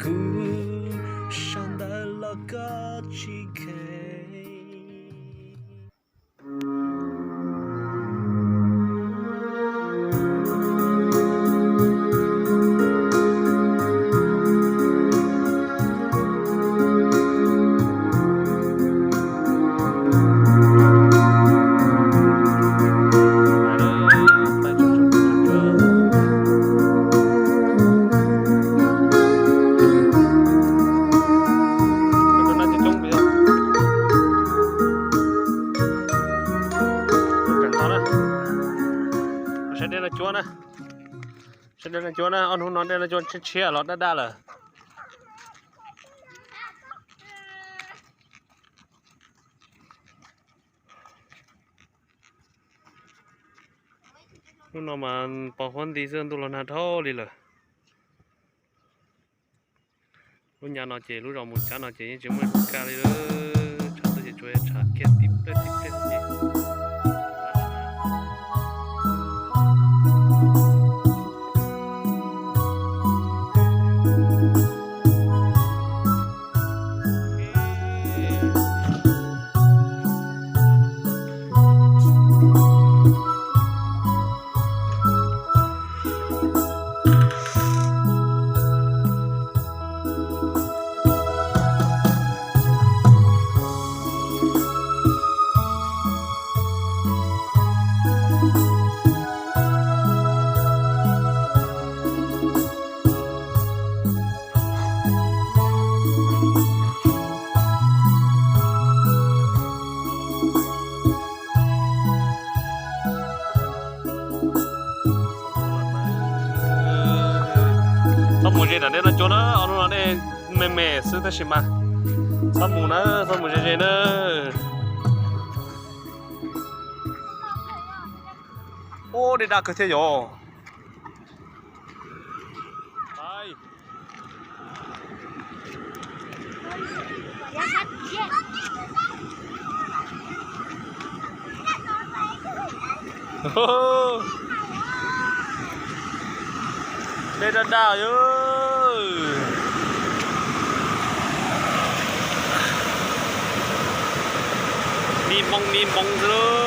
kuv sau ntawv los koj tsis kheev. Saib dej no cuab na, saib dej no cuab na, ob hnub no dej no cuab tshiab tshiab los daj daj lawm. Hnub no mas pos huab nti xwb, ntuj los nag dhau li lawm. Lub nyab no ces lub zos Mus Cab no ces yeej tsis muaj ib tug kaj li lawm, tshav tuaj ces tsuas tshav kiag tib pliag tib pliag xwb ces. Txhob mus ze nram dej no cuab na, ob lub no dej me me xwb tab sis mas txhob mus na, txhob mus ze ze na. Ub, dej daj kawg thiab yom. Dej daj daj. Ni npoo ni npoo xwb lauj.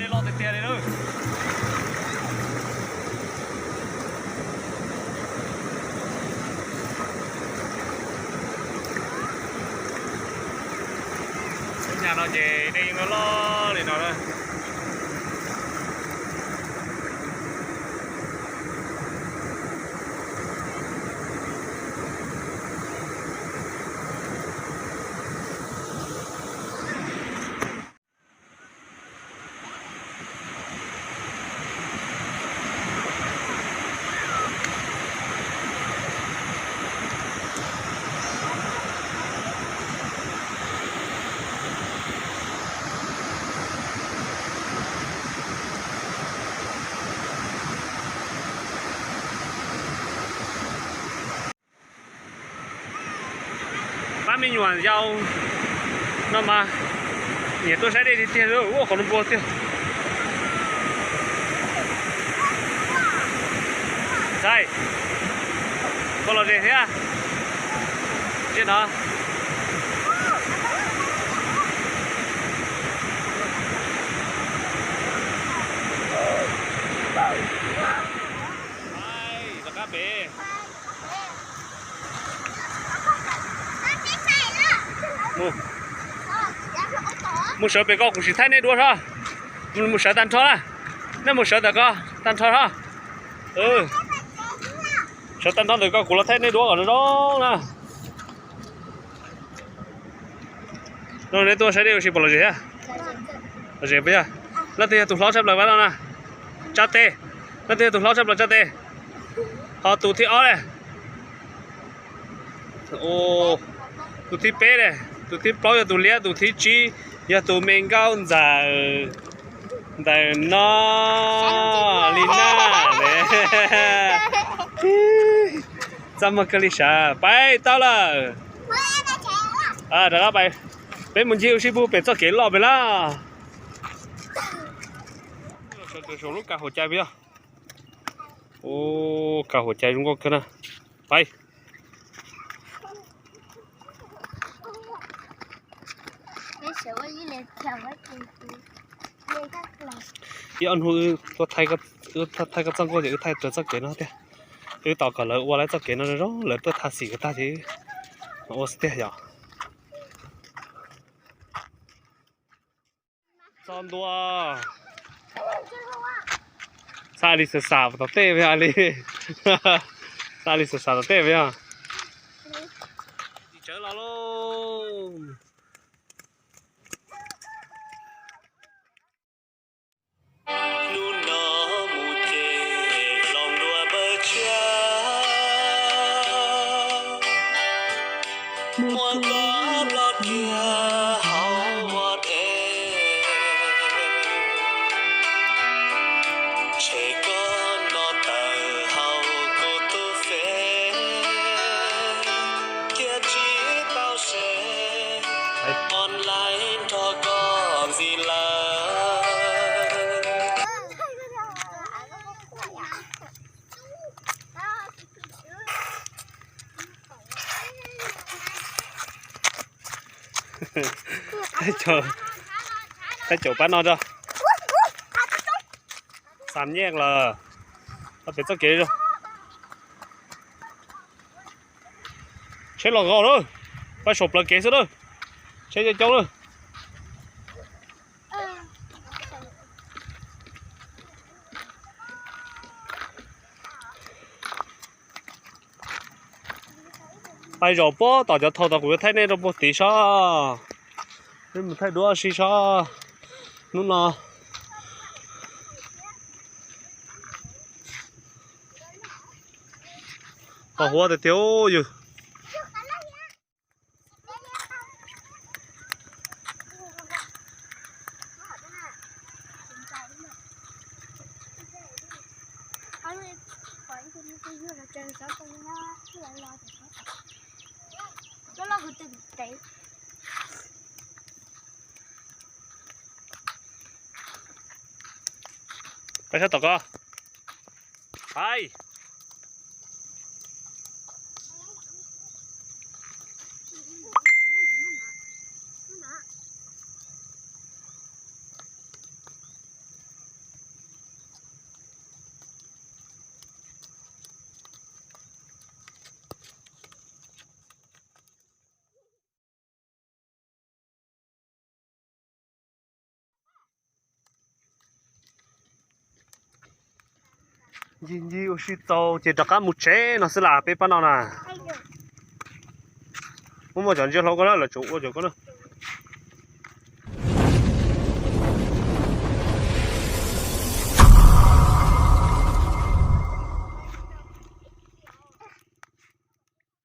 Dej loj tiag tiag li lawm. Lub nyab no ces dej yeej loj loj li no na. Ab, me nyuam yaus no mas nyiam tuaj saib dej tiag tiag, ua qhov no npua tiag. Ntxhais, koj los ze thiab. Ntsia no. Rov qab pem. Mus sawv pem ko kuv sim thaij nej duab soj. Mus sawv tag nrho na. Nej mus sawv tag ko tag nrho soj. Sawv tag nrho ntawm ko kuv los thaij nej duab kom zoo zoo na. No nej tuaj saib dej ua si puas lom zem thiab? Lom zem puas yog? Leej twg yog tus hlob tshaj plaws pab no na? Tsa tes. Leej twg yog tus hlob tshaj plaws tsa tes. Ho tus thib ob ne? Tus thib peb ne? Tus thib plaub yog tus liab, tus thib tsib yog tus me nkauj ntxawm ntawm no li na. Txaj muag kawg li sav, pais tau lawm. Rov qab pais, peb mus ncig ua si pem txoj kev loj pem lawm. Saum lub kav huam cai pem yog. Ua, kav huam cai zoo nkauj kawg na. Pais. Ib ob hnub wb thaij koj txoj nkauj ces wb thaij raws txoj kev no tiag. Wb tos kom lawv ua lawv txoj kev no zoo, lawv tuaj tha xim kom tag ces ua xwb tiag yom. Txog ntua. Xav li xav xav tom tej peb yog li. Xav li xav xav tom tej peb yog. Tsis tsawv los lauj. Hnub no mus ces hloov dua npawg tshiab, muab koj ploj kiag hauv ua dej. Tshem koj no tawm hauv kuv tus fev, cia tsis tau se online nrog koj ntxiv lawm. Thaij caum pab no tso. Xam nyiaj lawm. Peb txoj kev tsheb los nkaus lawm. Pab saum plawv kev xwb lawm. Tsheb coob coob lawm. Pais zaum puag tom cov thaum tod kuv yuav thaij nej rau puag tid sob. Nej mus thaij duab si sob. Hnub no qhov huab tiag tiag yus. Pais sab tom ko. Pais. Ncig ncig ua si txaus ces rov qab mus tsev no xwb las peb pab no na. Muaj muaj cov ntsia hlau ko na, lawv tsuas ua cov ko na.